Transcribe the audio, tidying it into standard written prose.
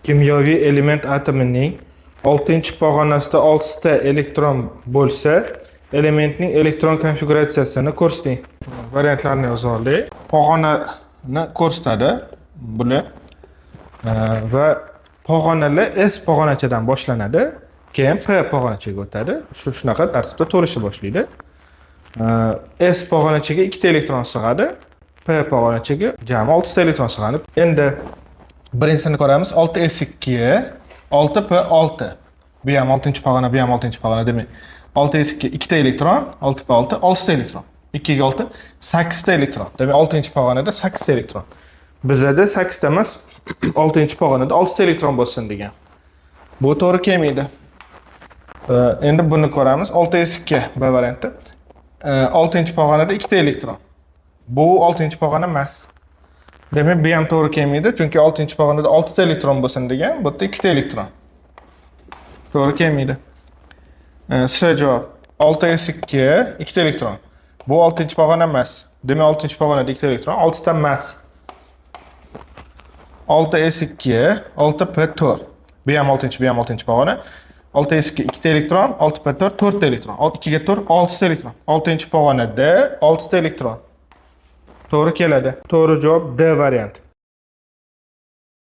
Kimyoviy element atomining 6-pog'onasida 6 ta elektron bo'lsa, elementning elektron konfiguratsiyasini ko'rsating. Variantlarni yozib oldik. Pog'onani ko'rsatadi bular. Va pog'onalar S pog'onachadan boshlanadi, keyin P pog'onachaga o'tadi. Shunaqa tartibda to'lishni boshlaydi. S pog'onachaga ikkita elektron sig'adi, P pog'onachaga jami 6 ta elektron sig'adi. Endi birinchisini ko'ramiz. 6s2, 6p6. Bu ham 6-pog'ona, bu ham 6-pog'ona, demak 6s2 ikkita elektron, 6p6 6 ta elektron. 2 ga 6 8 ta elektron. Demak, 6-pog'onada 8 ta elektron. Bizada 8 ta emas, 6-pog'onada 6 ta elektron bo'lsin degan. Bu to'g'ri kelmaydi. Endi buni ko'ramiz. 6s2 B varianti. 6-pog'onada ikkita elektron. Bu 6-pog'ona emas. Demak, bu ham to'g'ri kelmaydi, chunki 6-pog'onada 6 ta elektron bo'lsin degan, bu yerda ikkita elektron. To'g'ri kelmaydi. S javob. 6s2 ikkita elektron. Bu 6-pog'ona emas. Demak, 6-pog'onada ikkita elektron, 6 ta emas. 6s2, 6p4. Bu ham 6, bu ham 6-pog'ona. 6s2 ikkita elektron, 6p4 4 ta elektron. 2 ga 4 6 ta elektron. 6-pog'onada 6 ta elektron. To'g'ri keladi. To'g'ri javob D varianti.